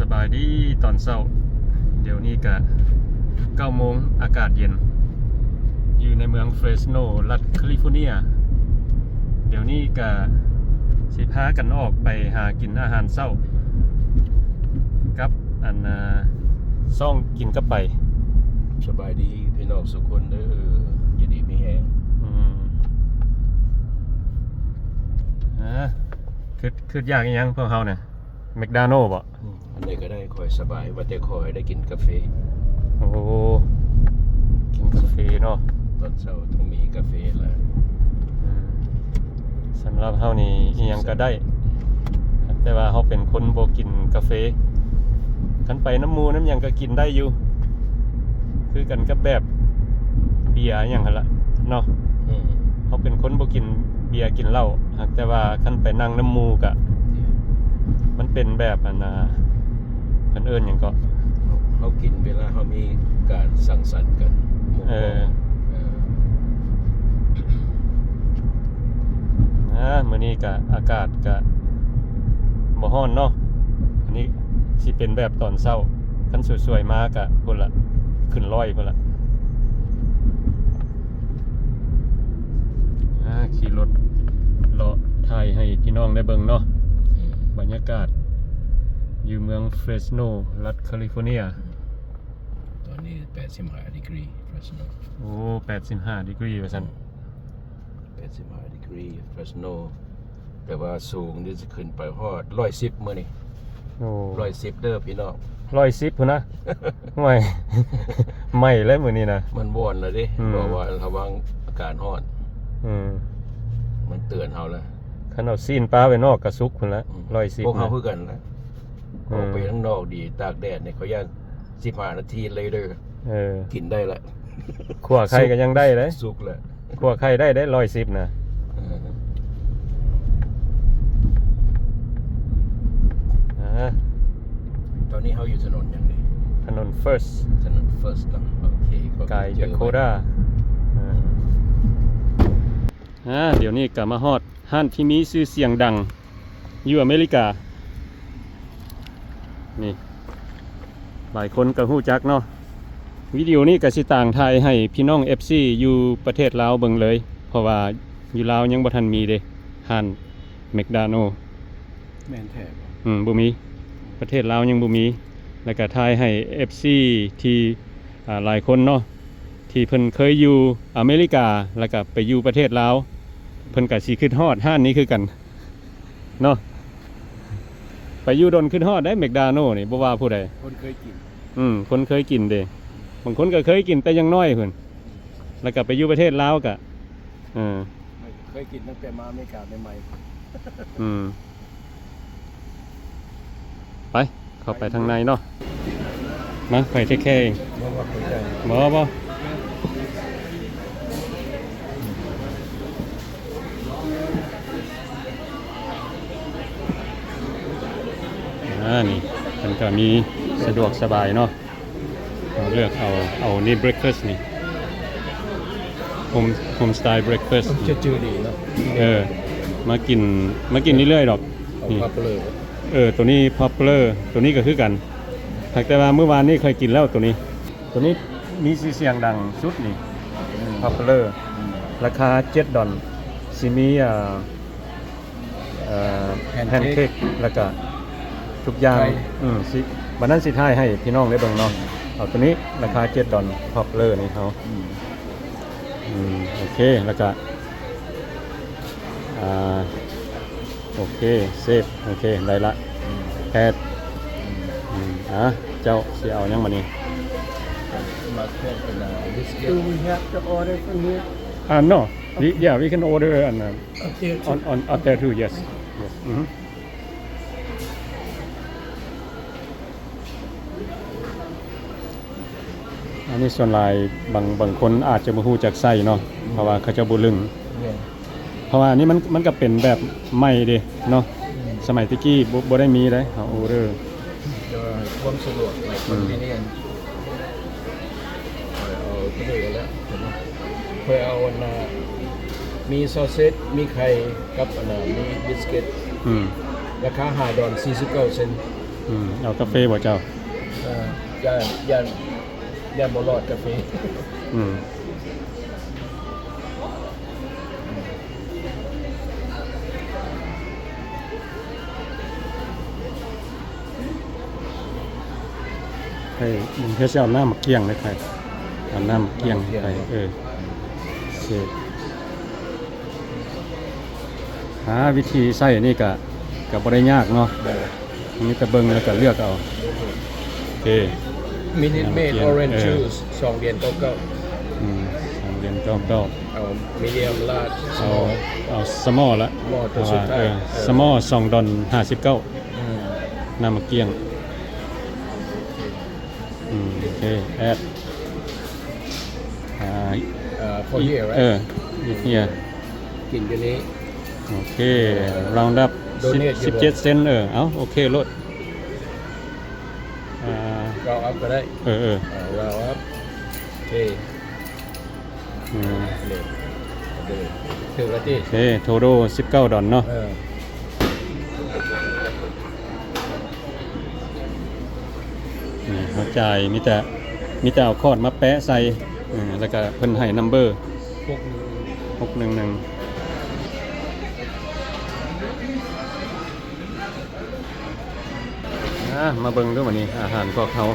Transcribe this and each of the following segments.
ສະບາຍດີຕອນເຊົ້າ. ດຽວນີ້ກະເກົ້າໂມງ ອາກາດເຢັນ ຢູ່ໃນເມືອງເຟຣສໂນ ລັດຄາລິຟໍເນຍ. ດຽວນີ້ກະຊິພາກັນອອກໄປຫາກິນອາຫານເຊົ້າ ກັບອັນ ອາ ຊ່ອງກິນກັບໄປ. ສະບາຍດີພີ່ນ້ອງສູ່ຄົນເດີ ຢູ່ດີມີແຮງ. ອືມ ອາ ຄິດ ຄິດຢາກອີ່ຫຍັງພວກເຮົານະ? ແມັກດາໂນບໍ? ອືມ ອັນໃດກໍໄດ້ ຂ້ອຍສະບາຍ ວ່າແຕ່ຂໍໃຫ້ໄດ້ກິນກາເຟ. ໂອ້ ກິນກາເຟເນາະ ຕອນເຊົ້າຕ້ອງມີກາເຟລະ. ອືມ ສຳລັບເຮົານີ້ອີ່ຫຍັງກໍໄດ້ ແຕ່ວ່າເຮົາເປັນຄົນບໍ່ກິນກາເຟ. ຄັນໄປນຳໝູ່ນຳຫຍັງກໍກິນໄດ້ຢູ່ ຄືກັນກັບແບບເບຍອີ່ຫຍັງຫັ້ນລະເນາະ. ອືມ ເຮົາເປັນຄົນບໍ່ກິນເບຍກິນເຫຼົ້າ ຫາກແຕ່ວ່າຄັນໄປນັ່ງນຳໝູ່ກະ ມັນເປັນແບບ ອັນນ່າ ເພິ່ນເອີ້ນຫຍັງເກາະ ເຮົາ ເຮົາກິນເວລາເຮົາມີການສັງສັນກັນ ໝູ່ ເອີ ເອີ ອາ ມື້ນີ້ກະອາກາດກະບໍ່ຮ້ອນເນາະ. ອັນນີ້ຊິເປັນແບບຕອນເຊົ້າ ຄັນສວຍໆມາກະພຸ້ນລະ ຂຶ້ນຮ້ອຍພຸ້ນລະ. ອາ ຂີ່ລົດເລາະຖ່າຍໃຫ້ພີ່ນ້ອງໄດ້ເບິ່ງເນາະ ອືມ ບັນຍາກາດຢູ່ເມືອງເຟຣສໂນ ລັດຄາລິຟໍເນຍ. ຕອນນີ້ແປດສິບຫ້າດີກຣີ ເຟຣສໂນ. ໂອ້ ແປດສິບຫ້າດີກຣີວ່າຊັ້ນ. ອືມ ແປດສິບຫ້າດີກຣີ ເຟຣສໂນ ແຕ່ວ່າສູງນີ້ຊິຂຶ້ນໄປຮອດຮ້ອຍສິບມື້ນີ້. ໂອ້ ຮ້ອຍສິບເດີພີ່ນ້ອງ ຮ້ອຍສິບພຸ້ນນະ. ໂອ້ຍ ໄໝ້ແລ້ວມື້ນີ້ນະ ມັນວອນແລ້ວເດ້. ອືມ ບອກວ່າລະວັງອາກາດຮ້ອນ. ອືມ ມັນເຕືອນເຮົາແລ້ວ. ຄັນເອົາຊີ້ນປາໄວ້ນອກກະສຸກພຸ້ນລະ. ອືມ ຮ້ອຍສິບ ພວກເຮົາຄືກັນລະ ອືມ ອອກໄປຂ້າງນອກດີ ຕາກແດດນີ້ ເຂົາຢ້ານສິບຫ້ານາທີ later ເອີ ກິນໄດ້ລະ. ຂົ້ວໄຂ່ກໍຍັງໄດ້ເດ້ ສຸກລະ. ຂົ້ວໄຂ່ໄດ້ເດ້ ຮ້ອຍສິບນະ. ເອີ ອາ ຕອນນີ້ເຮົາຢູ່ຖະໜົນຫຍັງນີ້? ຖະໜົນເຟີສ ຖະໜົນເຟີສເນາະ. ໂອເຄ ກາຍດາໂກດາ. ເອີ ອາ ດຽວນີ້ກໍມາຮອດຮ້ານທີ່ມີຊື່ສຽງດັງຢູ່ອາເມລິກາ. ນີ້ ຫຼາຍຄົນກໍຮູ້ຈັກເນາະ. ວິດີໂອນີ້ກໍຊິຕາງຖ່າຍໃຫ້ພີ່ນ້ອງເອັຟຊີຢູ່ປະເທດລາວເບິ່ງເລີຍ ເພາະວ່າຢູ່ລາວຍັງບໍ່ທັນມີເດ້ ຮ້ານແມັກດາໂນ. ແມ່ນແທ້ບໍ່? ອືມ ບໍ່ມີ ປະເທດລາວຍັງບໍ່ມີ. ແລ້ວກໍຖ່າຍໃຫ້ເອັຟຊີທີ່ ອາ ຫຼາຍຄົນເນາະ ທີ່ເພິ່ນເຄີຍຢູ່ອາເມລິກາ ແລ້ວກໍໄປຢູ່ປະເທດລາວ ເພິ່ນກໍຊິຄິດຮອດຮ້ານນີ້ຄືກັນເນາະ. ໄປຢູ່ດົນຄິດຮອດໄດ໋ ແມັກດາໂນນີ້ ບໍ່ວ່າຜູ້ໃດ ຄົນເຄີຍກິນ. ອືມ ຄົນເຄີຍກິນເດ້ ບາງຄົນກໍເຄີຍກິນແຕ່ຍັງນ້ອຍພຸ້ນ ແລ້ວກໍໄປຢູ່ປະເທດລາວກໍ ເອີ ເຄີຍກິນຕັ້ງແຕ່ມາອາເມລິກາໃໝ່ໆ. ອືມ ໄປ ເຂົ້າໄປທາງໃນເນາະ. ມາ ຂ້ອຍເທກແຄເອງ. ບໍ່ ບໍ່ ອາ ນີ້ເພິ່ນກໍມີສະດວກສະບາຍເນາະ. ເຮົາເລືອກເອົາ ເອົານີ້ breakfast ນີ້ home home style breakfast ມັນຈະຈື່ດີເນາະ. ເອີ ມາກິນ ມາກິນເລື້ອຍໆດອກ. ເອົາ ນີ້ popular ເອີ ໂຕນີ້ popular ໂຕນີ້ກໍຄືກັນ ຫາກແຕ່ວ່າມື້ວານນີ້ຂ້ອຍກິນແລ້ວໂຕນີ້. ໂຕນີ້ມີຊື່ສຽງດັງສຸດນີ້ popular ອືມ ລາຄາເຈັດດອນ ຊິມີ ອ່າ ເອີ pancake pancake ແລ້ວກະທຸກຢ່າງ. ໄຂ່ ອືມ ຊິ ບັດນັ້ນຊິຖ່າຍໃຫ້ພີ່ນ້ອງໄດ້ເບິ່ງເນາະ. ເອົາໂຕນີ້ລາຄາເຈັດດອນ popular ນີ້ເຮົາ. ອືມ ອືມ ໂອເຄ ແລ້ວກະ ອ່າ ໂອເຄ ເຊບ ໂອເຄ ໄດ້ລະ. ອືມ ແປດ ອືມ ອືມ ອ່າ ເຈົ້າຊິເອົາຫຍັງບາດນີ້? ມາເຄື່ອງເປັນ biscuit. Do we have to order from here? ອ່າ no. We, yeah, we can order and, uh, Up there too. On, on, up there too, yes. Yes. ອືຮຶ ອັນນີ້ສ່ວນຫຼາຍບາງ ບາງຄົນອາດຈະບໍ່ຮູ້ຈັກໃຊ້ເນາະ ເພາະວ່າເຂົາເຈົ້າບໍ່ລຶ້ງ. ແມ່ນ ເພາະວ່າອັນນີ້ມັນ ມັນກໍເປັນແບບໃໝ່ເດ້ເນາະ. ອືມ ສະໄໝແຕ່ກີ້ບໍ່ ບໍ່ໄດ້ມີເດ້ ເຮົາ order ແຕ່ວ່າໃຫ້ຄວາມສະດວກ ໃຫ້ convenience ອືມ ຂ້ອຍເອົາຕົວນີ້ແລ້ວ ຂ້ອຍເອົາອັນນ່າ ມີຊໍເຊັດ ມີໄຂ່ ກັບອັນນ່າ ມີບິສກິດ. ອືມ ລາຄາຫ້າດອນສີ່ສິບເກົ້າເຊັນ. ອືມ ເອົາກາເຟບໍ່ເຈົ້າ? ເອີ ຢ້ານ ຢ້ານ ຢ້ານບໍ່ລອດກາເຟ. ອືມ ໃຫ້ ເຮົາຊິເອົານ້ຳໝາກກ້ຽງເລີຍ ໃຫ້ເອົານ້ຳໝາກກ້ຽງໄປ. ເອີ ໂອເຄ ຫາວິທີໃຊ້ນີ້ກະ ກະບໍ່ໄດ້ຍາກເນາະ. ມີແຕ່ເບິ່ງແລ້ວກະເລືອກເອົາ. ໂອເຄ Minute Maid Orange Juice ສອງຫຼຽນເກົ້າເກົ້າ. ອືມ ສອງຫຼຽນເກົ້າເກົ້າ. ເອົາ medium large ເອົາ small ເອົາ small ລະ small ຕົວສຸດທ້າຍ. ເອີ small ສອງດອນຫ້າສິບເກົ້າ. ອືມ ນ້ຳໝາກກ້ຽງ. ອືມ ໂອເຄ ແອັດ ອ່າ ເອີ ເອີ ເຮັດເຮຍ ກິນຢູ່ນີ້. ໂອເຄ round up ສິບເຈັດເຊັນ. ເອີ ເອົາ ໂອເຄໂລດ. ອ່າ round up ກໍໄດ້. ເອີ ເອີ ອ່າ round up. ໂອເຄ ອືມ ຖືກແລ້ວຕິ? ໂອເຄ ໂທໂດສິບເກົ້າດອນເນາະ. ເອີ ນີ້ເຮົາຈ່າຍ ມີແຕ່ ມີແຕ່ເອົາຄອດມາແປະໃສ່ ເອີ ແລ້ວກະເພິ່ນໃຫ້ນຳເບີ ຫົກໜຶ່ງໜຶ່ງ. ອ່າ ມາເບິ່ງດູບາດນີ້ ອາຫານພວກເຮົາ.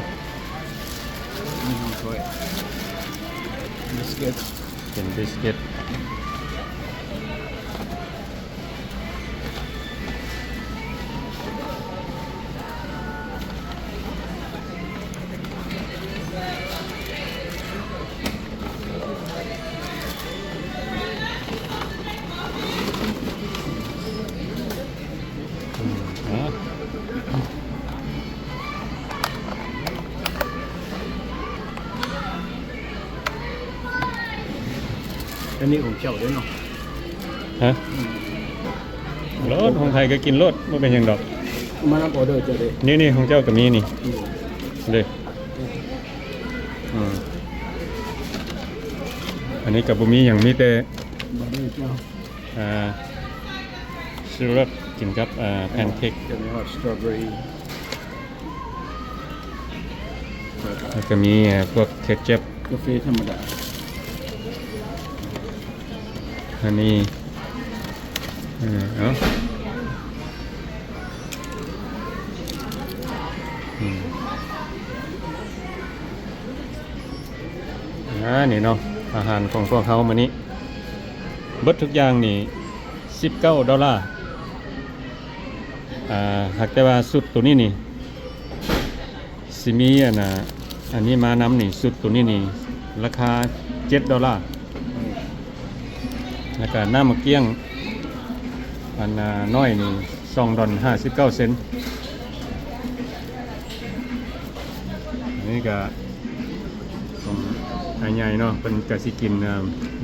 ອືມ ໂອ້ຍ ບິສກິດ ເປັນບິສກິດ. ອັນນີ້ຂອງເຈົ້າເດ້ເນາະ? ຮະ? ອືມ ໂລດ ຂອງໃຜກໍກິນໂລດ ບໍ່ເປັນຫຍັງດອກ. ມານຳອໍເດີເຈົ້າເດ້. ນີ້ໆ ຂອງເຈົ້າກໍມີນີ້. ອືມ ເດ້. ອືມ ອັນນີ້ກໍບໍ່ມີຫຍັງ ມີແຕ່ ອ່າ ຊີຣັບກິນກັບ ເອີ ແພນເຄ້ກ. ຈະມີຮອດສະຕໍເບີຣີ ແລ້ວກໍມີ ເອີ ພວກເຄັດຈັບ ກາເຟທຳມະດາ ອັນນີ້ ເອີ ເອົາ ອືມ ອ່າ ນີ້ເນາະ ອາຫານຂອງພວກເຮົາມື້ນີ້ ເບິດທຸກຢ່າງນີ້ສິບເກົ້າໂດລາ. ອ່າ ຫາກແຕ່ວ່າຊຸດໂຕນີ້ນີ້ ຊິມີອັນນ່າ ອັນນີ້ມານຳນີ້ ຊຸດໂຕນີ້ນີ້ ລາຄາເຈັດໂດລາ. ອືມ ແລ້ວກະນ້ຳໝາກກ້ຽງ ອັນນ່າ ນ້ອຍນີ້ ສອງດອນຫ້າສິບເກົ້າເຊັນ. ອັນນີ້ກະຂອງອ້າຍໃຫຍ່ເນາະ ເພິ່ນກະຊິກິນ ອ່າ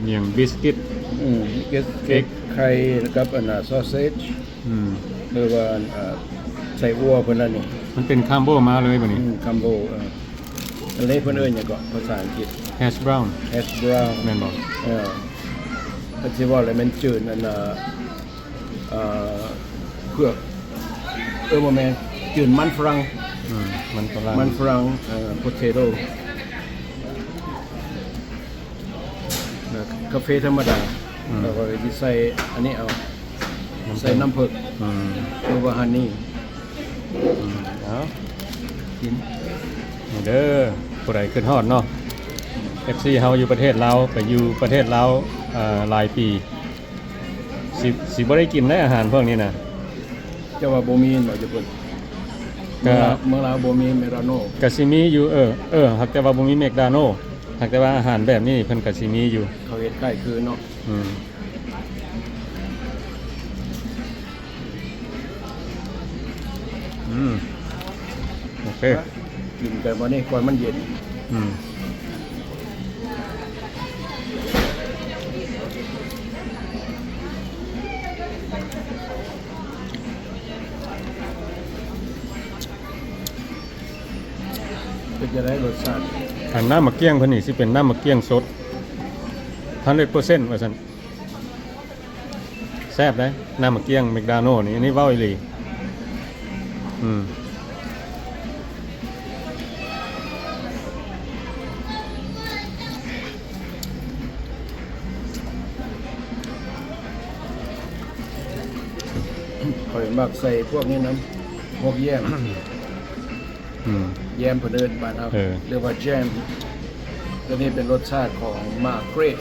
ຫຍັງ ບິສກິດ ອືມ ເອັກ ເອັກ ໄຂ່ ກັບອັນນ່າ ຊໍເຊຈ ອືມ ຫຼືວ່າ ອ່າ ໄສ້ອົ່ວເພິ່ນນັ້ນນີ້ ມັນເປັນຄອມໂບມາເລີຍບາດນີ້. ອືມ ຄອມໂບ ເອີ ອັນນີ້ເພິ່ນເອີ້ນຫຍັງເກາະ ພາສາອັງກິດ? ແຮຊບຣາວນ ແຮຊບຣາວນ ແມ່ນບໍ່? ເອີ ເພິ່ນຊິເວົ້າແລ້ວແມ່ນຈືນອັນນ່າ ອ່າ ເຜືອກ ເອີ ບໍ່ແມ່ນ ຈືນມັນຝຣັ່ງ. ອືມ ມັນຝຣັ່ງ ມັນຝຣັ່ງ ເອີ ໂພເທໂຕ ແລ້ວກາເຟທຳມະດາ. ອືມ ແລ້ວກໍຊິໃສ່ອັນນີ້ເອົາ ໃສ່ນ້ຳເຜືອກ ອືມ ຫຼືວ່າຮັນນີ. ອືມ ເອົາ ກິນ ນີ້ເດີ ຜູ້ໃດຄິດຮອດເນາະ ເອັຟຊີເຮົາຢູ່ປະເທດລາວ ໄປຢູ່ປະເທດລາວ ເອີ ຫຼາຍປີ ຊິ ຊິບໍ່ໄດ້ກິນໄດ໋ອາຫານພວກນີ້ນະ. ເຈົ້າວ່າບໍ່ມີແມ່ນບໍ່ຢູ່ພຸ້ນ? ກະ ເມືອງລາວ ເມືອງລາວບໍ່ມີແມກດາໂນ? ກະຊິມີຢູ່ ເອີ ເອີ ຫາກແຕ່ວ່າບໍ່ມີແມກດາໂນ ຫາກແຕ່ວ່າອາຫານແບບນີ້ເພິ່ນກະຊິມີຢູ່. ເຂົາເຮັດຄ້າຍຄືເນາະ. ອືມ ອືມ ໂອເຄ ກິນໄປບັດນີ້ກ່ອນມັນເຢັນ. ອືມ ເປັນຈັ່ງໃດລົດຊາດ? ອັນນ້ຳໝາກກ້ຽງເພິ່ນນີ້ຊິເປັນນ້ຳໝາກກ້ຽງສົດ ພັນເອັດເປີເຊັນ ວ່າຊັ້ນ. ແຊບເດ້ ນ້ຳໝາກກ້ຽງແມກດາໂນນີ້ ອັນນີ້ເວົ້າອີ່ຫຼີ. ອືມ ມັກໃສ່ພວກນີ້ນຳ ພວກແຢມ ອືມ ແຢມເພິ່ນເອີ້ນບ້ານເຮົາ ເອີ ຫຼືວ່າແຈມ. ຕົວນີ້ເປັນລົດຊາດຂອງໝາກເກຣບ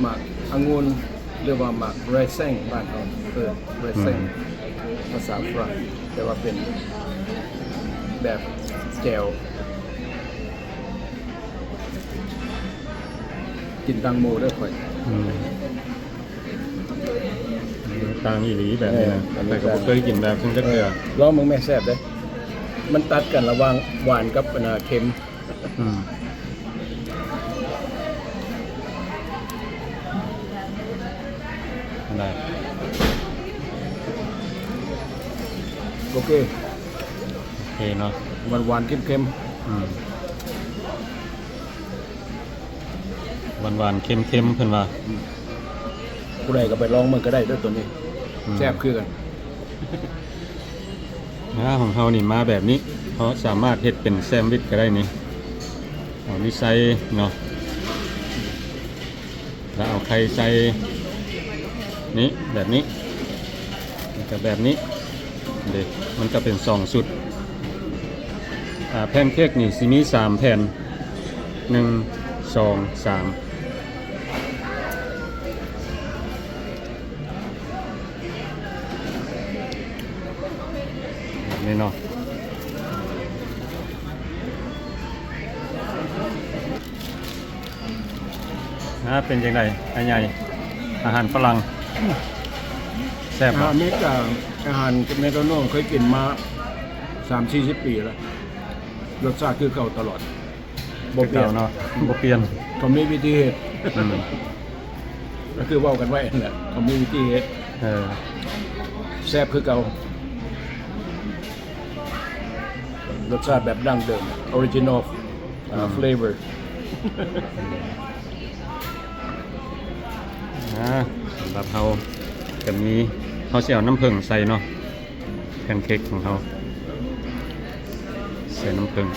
ໝາກອະງຸ່ນ ຫຼືວ່າໝາກແຣແຊງ ບ້ານເຮົາເອີ້ນແຣແຊງ ອືມ ພາສາຝຣັ່ງ ແຕ່ວ່າເປັນແບບແຈ່ວ ກິນຕ່າງໝູ່ເດີຂ້ອຍ ອືມ. ຕ່າງອີ່ຫຼີແບບນີ້ນະ ເອີ ຂ້ອຍກໍບໍ່ເຄີຍກິນແບບນີ້ຈັກເທື່ອ ເອີ ລອງເບິ່ງແມ່ ແຊບເດ້. ມັນຕັດກັນລະຫວ່າງຫວານກັບ ອັນນ່າ ເຄັມ ອືມ ໄດ້ ໂອເຄ ໂອເຄເນາະ ຫວານໆ ເຄັມໆ ອືມ. ຫວານໆ ເຄັມໆ ເພິ່ນວ່າ ອືມ ຜູ້ໃດກໍໄປລອງເບິ່ງກໍໄດ້ເດີ ຕົວນີ້ ອືມ ແຊບຄືກັນ. ອາ ຂອງເຮົານີ້ມາແບບນີ້ ເຮົາສາມາດເຮັດເປັນແຊນວິດກໍໄດ້ນີ້ ເອົານີ້ໃສ່ເນາະ ແລ້ວເອົາໄຂ່ໃສ່ນີ້ ແບບນີ້ ແລ້ວກໍແບບນີ້ເດ້ ມັນກໍເປັນສອງຊຸດ. ອາ ແພນເຄັກນີ້ຊິມີສາມແຜ່ນ ໜຶ່ງ ສອງ ສາມ ແບບນີ້ເນາະ. ອາ ເປັນຈັ່ງໃດອ້າຍໃຫຍ່ ອາຫານຝຣັ່ງ ແຊບບໍ່? ອາຫານອາເມລິກາ ອາຫານແມກໂດນັລ ເຄີຍກິນມາສາມສີ່ສິບປີແລ້ວ ລົດຊາດຄືເກົ່າຕະຫຼອດ ບໍ່ປ່ຽນ ຄືເກົ່າເນາະ ບໍ່ປ່ຽນ ເຂົາມີວິທີເຮັດ ອືມ ກໍຄືເວົ້າກັນໄວ້ຫັ້ນແຫຼະ ເຂົາມີວິທີເຮັດ ເອີ ແຊບຄືເກົ່າ ລົດຊາດແບບດັ້ງເດີມ ອໍຣິຈິນອລ ອືມ ເຟລເວີ ອາ ສຳລັບເຮົາກໍມີ ເຮົາຊິເອົານ້ຳເຜິ້ງໃສ່ເນາະ ແພນເຄັກຂອງເຮົາ ໃສ່ນ້ຳເຜິ້ງ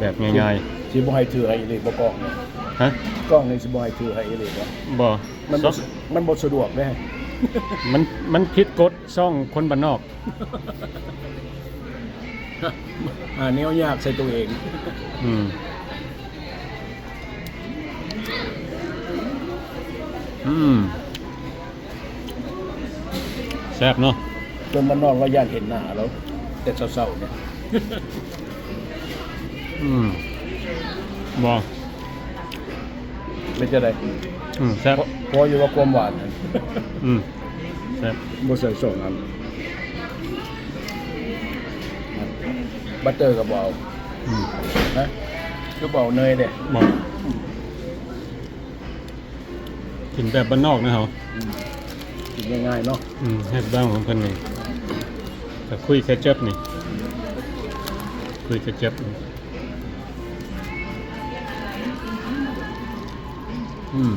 ແບບງ່າຍໆ ຊິບໍ່ໃຫ້ຖືໃຫ້ອີ່ຫຼີບໍ່ ກ້ອງນີ້? ຮະ? ກ້ອງນີ້ຊິບໍ່ໃຫ້ຖືໃຫ້ອີ່ຫຼີບໍ່? ບໍ່ ມັນບໍ່ ມັນບໍ່ສະດວກເດ້ ມັນ ມັນຜິດກົດຊ່ອງຄົນບ້ານນອກ ຫາແນວຍາກໃສ່ຕົວເອງ ອືມ ອືມ. ແຊບເນາະ ຄົນບ້ານນອກລາວຢ້ານເຫັນໜ້າລາວແຕ່ເຊົ້າໆ ນີ້ ອືມ ບໍ່ ເປັນຈັ່ງໃດ? ອືມ ແຊບ ພໍ ພໍຢູ່ວ່າຄວາມຫວານ ອືມ ແຊບ ບໍ່ໃສ່ສອງອັນ ບັດເຕີກໍບໍ່ເອົາ ອືມ ນະ ຄືບໍ່ເອົາເນີຍເດ້ ບໍ່ ອືມ. ກິນແບບບ້ານນອກນະເຮົາ ອືມ ກິນງ່າຍໆເນາະ ອືມ ແຮບດາວຂອງເພິ່ນນີ້ ກະຄຸຍເຄັດຈັບນີ້ ຄຸຍເຄັດຈັບ ອືມ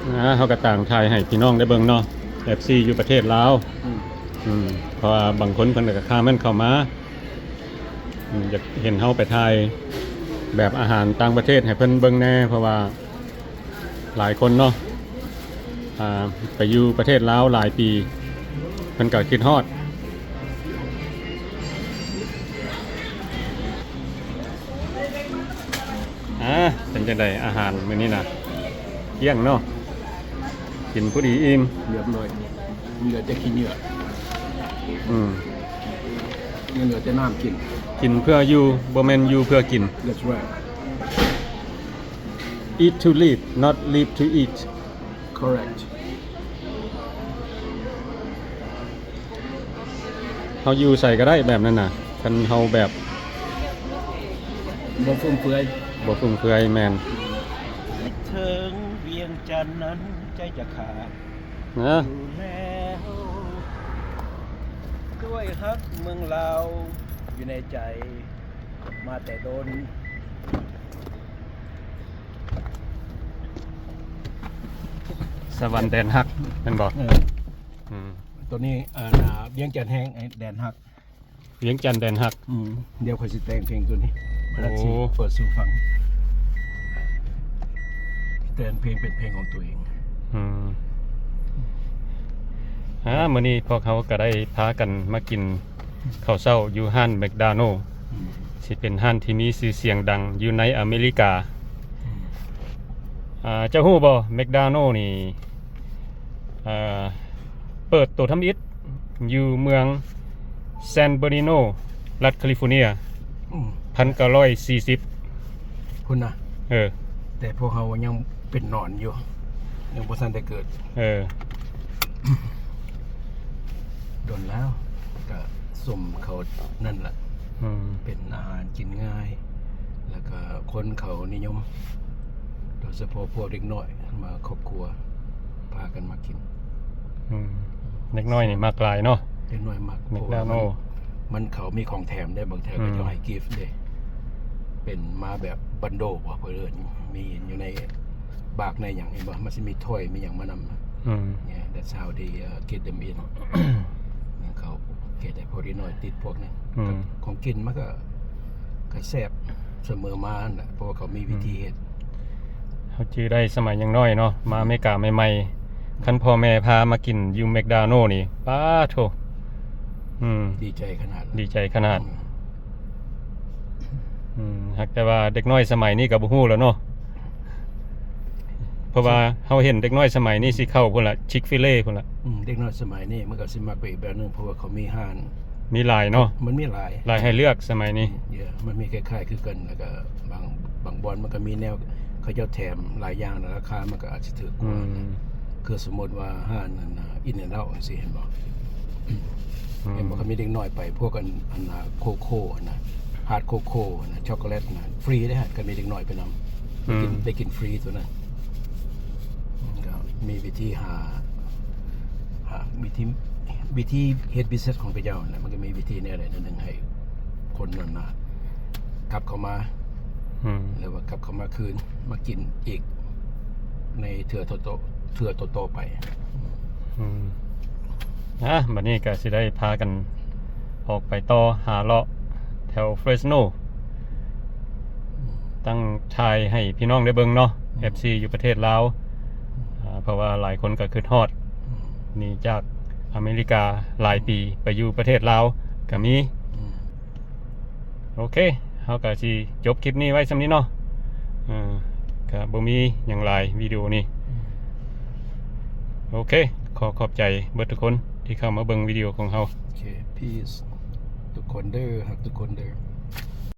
ອາ ເຮົາກະຕ່າງຖ່າຍໃຫ້ພີ່ນ້ອງໄດ້ເບິ່ງເນາະ ເອັຟຊີ ຢູ່ປະເທດລາວ ອືມ ອືມ ເພາະວ່າບາງຄົນເພິ່ນກະຄອມເມັນເຂົ້າມາ ອືມ ຢາກເຫັນເຮົາໄປຖ່າຍແບບອາຫານຕ່າງປະເທດໃຫ້ເພິ່ນເບິ່ງແດ່ ເພາະວ່າຫຼາຍຄົນເນາະ ອ່າ ໄປຢູ່ປະເທດລາວຫຼາຍປີ ເພິ່ນກໍຄິດຮອດ ອາ ເປັນຈັ່ງໃດອາຫານມື້ນີ້ນະ? ກ້ຽງເນາະ ກິນພໍດີອີ່ມ ຮຽບຮ້ອຍ ເຫຼືອແຕ່ຂີ້ເຫຍື້ອ ອືມ ຍັງເຫຼືອແຕ່ນ້ຳກິນ ກິນເພື່ອຢູ່ ບໍ່ແມ່ນຢູ່ເພື່ອກິນ That's right. Eat to live, not live to eat. Correct. ເຮົາຢູ່ໃສກໍໄດ້ແບບນັ້ນນະ ຄັນເຮົາແບບ ບໍ່ຟຸມເຟືອຍ ບໍ່ຟຸມເຟືອຍ ແມ່ນ ຄິດເຖິງວຽງຈັນນັ້ນໃຈຈະຂາດ ນະ ຢູ່ແລ້ວ ດ້ວຍຮັກເມືອງລາວຢູ່ໃນໃຈ ມາແຕ່ດົນ ສະຫວັນແດນຮັກ ແມ່ນບໍ່? ເອີ ອືມ ໂຕນີ້ ເອີ ວຽງຈັນແຮງ ແດນຮັກ ວຽງຈັນແດນຮັກ. ອືມ ດຽວຂ້ອຍຊິແຕ່ງເພງຕົວນີ້ ມາ ໂອ້ ຊິເປີດສູ່ຟັງ ແຕ່ງເພງເປັນເພງຂອງຕົວເອງ. ອືມ ອາ ມື້ນີ້ພວກເຮົາກໍໄດ້ພາກັນມາກິນເຂົ້າເຊົ້າຢູ່ຮ້ານ McDonald. ອືມ ຊິເປັນຮ້ານທີ່ມີຊື່ສຽງດັງຢູ່ໃນອາເມລິກາ. ອືມ ອາ ເຈົ້າຮູ້ບໍ່ McDonald ນີ້ ເອີ ເປີດໂຕທຳອິດຢູ່ເມືອງ San Bernardino ລັດຄາລິຟໍເນຍ. ອືມ ພັນເກົ້າຮ້ອຍສີ່ສິບ ພຸ້ນນະ. ເອີ ແຕ່ພວກເຮົາຍັງເປັນໜອນຢູ່ ຍັງບໍ່ທັນໄດ້ເກີດ. ເອີ ດົນແລ້ວ ກະສົມເຂົານັ້ນລະ. ອືມ ເປັນອາຫານກິນງ່າຍ ແລ້ວກະຄົນເຂົານິຍົມ ໂດຍສະເພາະພວກເດັກນ້ອຍ ມາຄອບຄົວ ພາກັນມາກິນ. ອືມ ເດັກນ້ອຍນີ້ມັກຫຼາຍເນາະ. ເດັກນ້ອຍມັກ McDonald ເພາະວ່າມັນ ມັນເຂົາມີຂອງແຖມເດ້ ບາງເທື່ອ ອືມ ເຂົາເຈົ້າໃຫ້ກິຟເດ້ ເປັນມາແບບບັນໂດບໍ ເພິ່ນເອີ້ນ ມີຢູ່ໃນບາກໃນຫຍັງ ເຫັນບໍ່ ມັນຊິມີຖ້ອຍມີຫຍັງມານຳ. ອືມ Yeah, that's how they, uh, get them in. ເຂົາເຮັດໃຫ້ພວກເດັກນ້ອຍຕິດພວກນັ້ນ. ອືມ ຂອງກິນມັນກໍ ກໍແຊບສະເໝີມາຫັ້ນແຫຼະ ເພາະວ່າເຂົາມີວິທີເຮັດ. ອືມ ເຮົາຈື່ໄດ້ສະໄໝຍັງນ້ອຍເນາະ ມາອາເມລິກາໃໝ່ໆ ຄັນພໍ່ແມ່ພາມາກິນຢູ່ McDonald ນີ້ ປາໂທ້ ອືມ ດີໃຈຂະໜາດ ດີໃຈຂະໜາດ. ອືມ ອືມ ຫາກແຕ່ວ່າເດັກນ້ອຍສະໄໝນີ້ກໍບໍ່ຮູ້ແລ້ວເນາະ ເພາະວ່າເຮົາເຫັນເດັກນ້ອຍສະໄໝນີ້ຊິເຂົ້າພຸ້ນລະ Chick-fil-A ພຸ້ນລະ. ອືມ ເດັກນ້ອຍສະໄໝນີ້ມັນກໍຊິມັກໄປອີກແບບໜຶ່ງ ເພາະວ່າເຂົາມີຮ້ານ ມີຫຼາຍເນາະ ມັນມີຫຼາຍ ຫຼາຍໃຫ້ເລືອກສະໄໝນີ້. ເອີ ມັນມີຄ້າຍໆຄືກັນ ແລ້ວກໍບາງ ບາງບ່ອນມັນກໍມີແນວເຂົາເຈົ້າແຖມຫຼາຍຢ່າງ ແລະ ລາຄາມັນກໍອາດຊິຖືກກວ່າ. ອືມ ຄືສົມມຸດວ່າຮ້ານອັນນ່າ In-N-Out ຈັ່ງຊີ້ ເຫັນບໍ່? ອືມ ເຫັນບໍ່? ກໍມີເດັກນ້ອຍໄປ ພວກອັນ ອັນນ່າ ໂຄໂຄ່ຫັ້ນນະ ຮາດໂຄໂຄ່ຫັ້ນນະ ຊັອກໂກແລັດຫັ້ນນະ ຟຣີເດ້ ກໍມີເດັກນ້ອຍໄປນຳ ໄດ້ກິນ ອືມ ໄດ້ກິນຟຣີຕົວນັ້ນ. ກໍມີວິທີຫາ ຫາວິທີ ວິທີເຮັດ business ຂອງເຂົາເຈົ້າຫັ້ນນະ ມັນກໍມີວິທີແນວໃດແນວໜຶ່ງໃຫ້ຄົນນັ້ນນະ ກັບເຂົ້າມາ ອືມ ຫຼືວ່າກັບເຂົ້າມາຄືນ ມາກິນອີກໃນເທື່ອຕໍ່ໆ ເທື່ອຕໍ່ໆໄປ. ອືມ ອາ ບັດນີ້ກໍຊິໄດ້ພາກັນອອກໄປຕໍ່ຫາເລາະແຖວ Fresno ຕັ້ງຖ່າຍໃຫ້ພີ່ນ້ອງໄດ້ເບິ່ງເນາະ ອືມ ເອັຟຊີ ຢູ່ປະເທດລາວ. ອືມ ອາ ເພາະວ່າຫຼາຍຄົນກໍຄິດຮອດ ອືມ ໜີຈາກອາເມລິກາຫຼາຍປີ ອືມ ໄປຢູ່ປະເທດລາວກໍມີ. ອືມ ໂອເຄ ເຮົາກໍຊິຈົບຄລິບນີ້ໄວ້ສ່ຳນີ້ເນາະ. ເອີ ກໍບໍ່ມີຫຍັງຫຼາຍ ວິດີໂອນີ້. ອືມ ໂອເຄ ຂໍຂອບໃຈເບິດທຸກຄົນທີ່ເຂົ້າມາເບິ່ງວິດີໂອຂອງເຮົາ. ໂອເຄ peace ທຸກຄົນເດີ ຮັກທຸກຄົນເດີ.